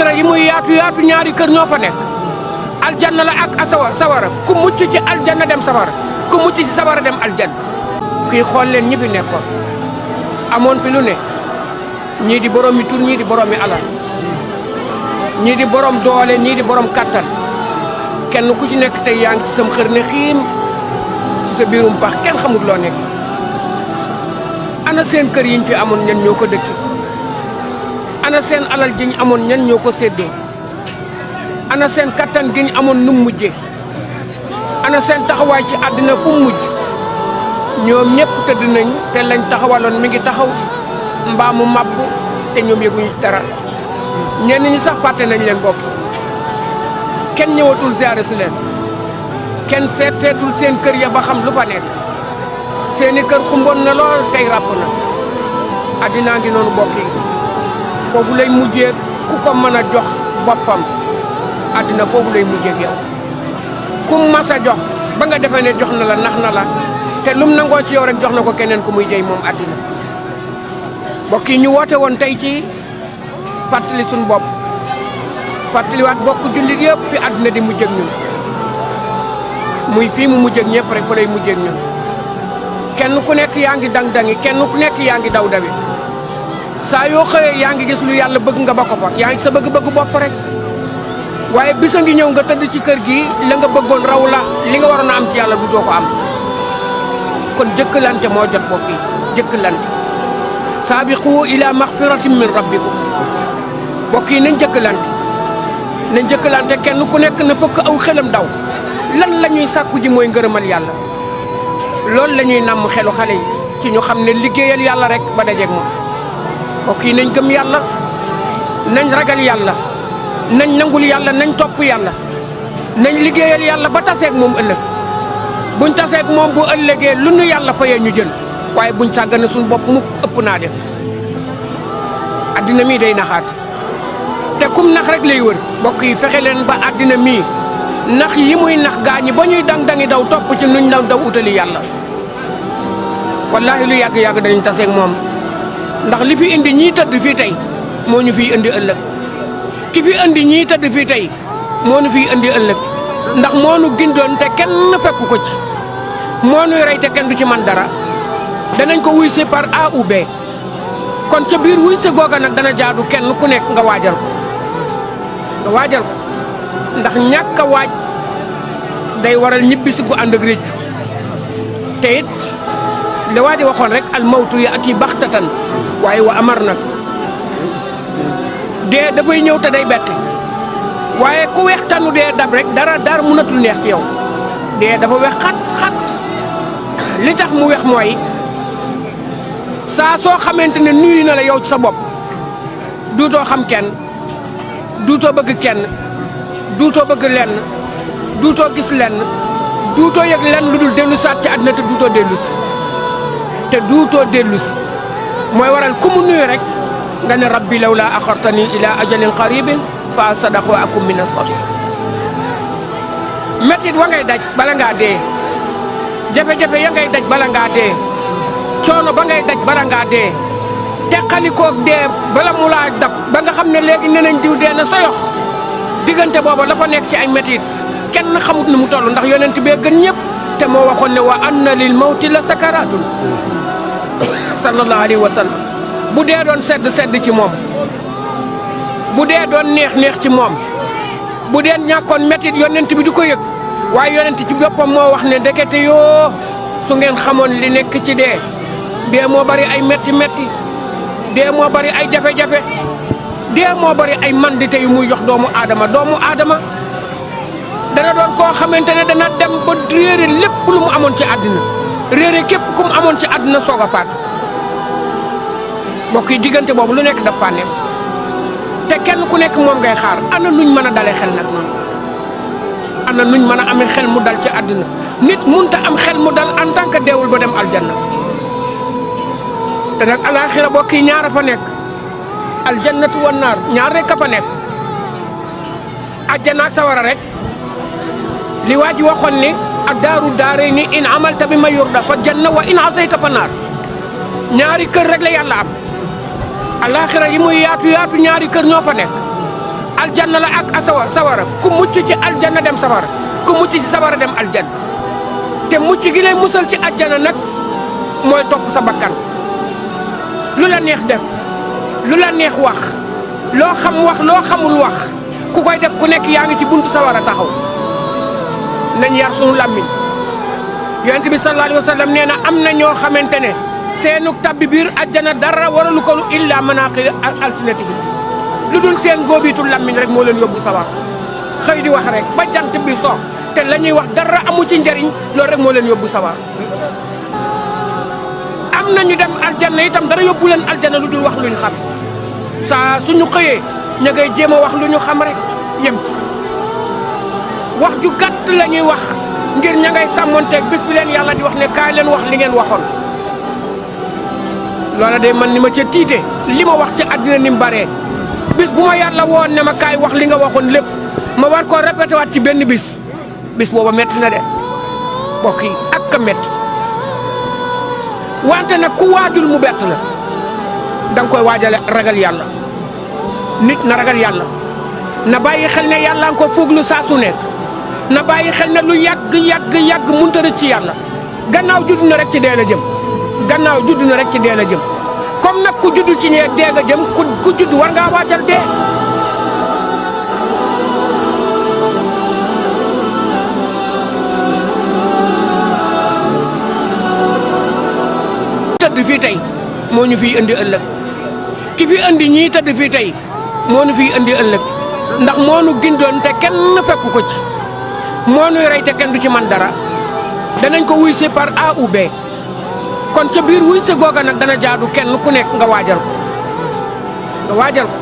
alaaxira yi muy yaatu yaatu ñaari kër ñoo fa nekk aljanna la ak sawara ku mucc ci aljanna dem sawara ku mucc ci sawara dem aljanna kii xool leen ñi fi nekkoon amoon fi lu ne ñii di borom mi tur ñii di borom mi alal ñii di borom doole ñii di borom kattan kenn ku ci nekk tey yaa ngi ci sam xër ne xiim ci sa biirum pax kenn xamul loo nekk ana seen kër yiñ fi amoon ñan ñoo ko dëkki ana seen alal jiñ amoon ñan ñoo ko séddoo ana seen kattan giñ amoon num mujjee ana seen taxawaay ci àddina fu mujj ñoom ñëpp tëdd nañ te lañ taxawaloon mi ngi taxaw mbaa mu màbb te ñoom yëguñu ci dara ñenn ñi sax fàtte nañ leen bokk kenn ñëwatul ziare si leen kenn seetul seen kër ya ba xam lu fa nekk seeni kër xumboon na lool tey ràpp na addinaa ngi noonu bokk yi foofu lay mujjee ku ko mën a jox boppam addina foofu lay mujjee yow ku mas a jox ba nga defee ne jox na la nax na la te lum nangoo ci yow rek jox na ko keneen ku muy jëy moom addina mbokk yi ñu woote woon tey ci fàttali suñu bopp fàttaliwaat bokk jullit yëpp fi addina di mujjee ak ñun muy fii mu mujjee ak ñëpp rek fa lay mujjee ak ñun kenn ku nekk yaa ngi dang-dangi kenn ku nekk yaa ngi daw-dawi saa yoo xëyee yaa ngi gis lu yàlla bëgg nga ba ko fa yaa ngi sa bëgg-bëgg bopp rek waaye bisa ngi ñëw nga tëdd ci kër gi la nga bëggoon raw la li nga waroon a am ci yàlla du doo ko am kon jëkkalante moo jot bopp yi jëkkalante saabiqu ila maxfiratin min rabbikum bokk yi nañ jëkkalante kenn ku nekk na fëkk aw xelam daw lan la ñuy sàkku ji mooy ngërëmal yàlla loolu la ñuy namm xelu xale yi ci ñu xam ne liggéeyal yàlla rek ba dajeeg moom bokk yi nañ gëm yàlla nañ ragal yàlla nañ nangul yàlla nañ topp yàlla nañ liggéeyal yàlla ba taseeg moom ëllëg buñ taseeg moom bu ëllëgee lu nu yàlla fayee ñu jël waaye buñ sàggane suñu bopp mukk ëpp naa def addina mii day naxaat te kum nax rek lay wër bokk yi fexe leen ba addina mii nax yi muy nax gaañi ba ñuy dang-dangi daw topp ci nuñ daw utali yàlla wallaahi lu yàgg-yàgg dañu taseeg moom ndax li fi indi ñii tëdd fii tey moo ñu fiy indi ëllëg ki fi indi ñii tëdd fii tey moo ñu fiy indi ëllëg ndax moo nu gindoon te kenn fekku ko ci moo nuy rey te kenn du ci man dara danañ ko wuy si par A ou B kon ca biir wuy si googa nag dana jaadu kenn ku nekk nga waajal ko ndax ñàkk a waaj day waral ñibbisi gu ànd ak réccu te it li waa ji waxoon rek al mawtu yi ak yi baxtatan waaye wa amar nag dee dafay ñëw te day bette waaye ku weex tanu dee dab rek dara mënatul neex ci yow dee dafa weex xat li tax mu weex mooy saa soo xamante ne nuyu na la yow ci sa bopp duutoo xam kenn duutoo bëgg kenn duutoo bëgg lenn duutoo gis lenn duutoo yëg lenn lu dul dellu saat ci àddina te duutoo dellu si mooy waral ku mu nuyu rek nga ne rabbi lawla axartani ila ajalin qaribin fa sadaq wa akum min as-salihin métit wa ngay daj bala ngaa dee jafe-jafe ya ngay daj bala ngaa dee coono ba ngay daj bala ngaa dee teqalikoog dee bala mu laa dab ba nga xam ne léegi nenañ diw dee na soyox diggante booba la fa nekk ci ay métit kenn xamut nu mu toll ndax yonent bee gën ñëpp te moo waxoon ne wa anna lil mawti la sakaraatun sallallahu alayhi wa sallam bu dee doon sedd ci moom bu dee doon neex ci moom bu dee ñàkkoon métit yonent bi du ko yëg waaye yonent ci boppam moo wax ne ndekete yoo su ngeen xamoon li nekk ci dee moo bari ay métti dee moo bari ay jafe-jafe dee moo bari ay mandité yu muy jox doomu aadama dana doon koo xamante ne dana dem ba réere lépp lu mu amoon ci àddina réere képp ku mu amoon ci àddina soog a faat mbokk yi diggante boobu lu nekk daf faa nekk te kenn ku nekk moom ngay xaar ana nuñ mën a dalee xel nag noonu ana nuñ mën a amee xel mu dal ci àddina nit munta am xel mu dal en tant que deewul ba dem aljanna te nag alaaxira bokk yi ñaar a fa nekk aljannatu wan naar ñaar rek a fa nekk àjjana ak sawara rek li waa ji waxoon ni ad-daaru daarayni in amalta bi ma yurda fa janna wa in asayta fa naar ñaari kër rek la yàlla am alaaxira yi muy yaatu ñaari kër ñoo fa nekk aljanna la ak sawara ku mucc ci aljanna dem sawara ku mucc ci sawara dem aljanna te mucc gi lay musal ci aljanna nag mooy topp sa bakkan lu la neex def lu la neex wax loo xam wax loo xamul wax ku koy def ku nekk yaa ngi ci buntu sawara taxaw nañ yar sunu làmmiñ yonent bi sallallahu alayhi wa sallam nee na am na ñoo xamante ne seenu tabbi biir aljanna dara waralu ko lu illa manaqir alsinatihim lu dul seen góobitu làmmiñ rek moo leen yóbbu sawar xëy di wax rek ba jant bi so te la ñuy wax dara amu ci njariñ loolu rek moo leen yóbbu sawar am na ñu dem aljanna itam dara yóbbu leen aljanna lu dul wax luñ xam saa suñu xëyee ña ngay jéem a wax lu ñu xam rek yem ci wax ju gàtt la ñuy wax ngir ña ngay sàmmonteeg bis bi leen yàlla di wax ne kaay leen wax li ngeen waxoon loola de man ni ma ca tiite li ma wax ci àddina ni mu baree bis bu ma yàlla woon ne ma kaay wax li nga waxoon lépp ma war koo répété waat ci benn bis booba metti na de mbokk yi ak a metti wante nag ku waajul mu bett la da nga koy waajale ragal yàlla nit na ragal yàlla na bàyyi xel ne yàlla nga ko fuglu saa su nekk na bàyyi xel ne lu yàgg mënut a rëcc ci yàlla gannaaw judd na rek ci dee la jëm gannaaw judd na rek ci dee la jëm comme nag ku judd ci ñee dee nga jëm ku judd war ngaa waajal dee. tëdd fii tey moo ñu fiy indi ëllëg ki fi indi ñii tëdd fii tey moo ñu fiy indi ëllëg ndax moo nu gindoon te kenn fekku ko ci moo nuy rey te kenn du ci man dara danañ ko wuy si par A ou B kon ca biir wuy si googa nag dana jaadu kenn ku nekk nga waajal ko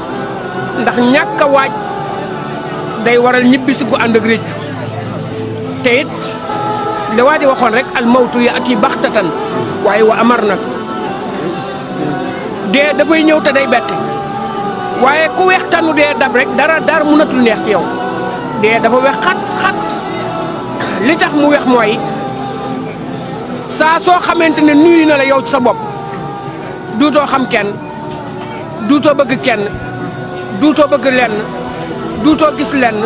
ndax ñàkk a waaj day waral ñibbisi gu ànd ak réccu te it li waa ji waxoon rek al mawtu ya ak yi baxtatan waaye wa amar nag dee dafay ñëw te day bette waaye ku weex tanu dee dab rek dara mënatul neex ci yow dee dafa weex xat li tax mu weex mooy saa soo xamante ne nuyu na la yow ci sa bopp duutoo xam kenn duutoo bëgg kenn duutoo bëgg lenn duutoo gis lenn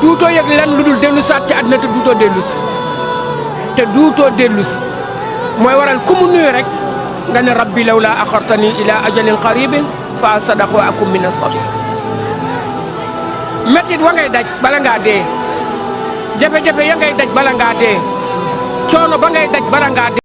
duutoo yëg lenn lu dul dellu saat ci àddina te duutoo dellu si mooy waral ku mu nuyu rek nga ne rabbi law laa axartani ila ajalin qaribin fa sadaq wa akum min as-sabirin mettit wa ngay daj bala ngaa dee jafe-jafe ya ngay daj bala ngaa dee coono ba ngay daj bala ngaa dee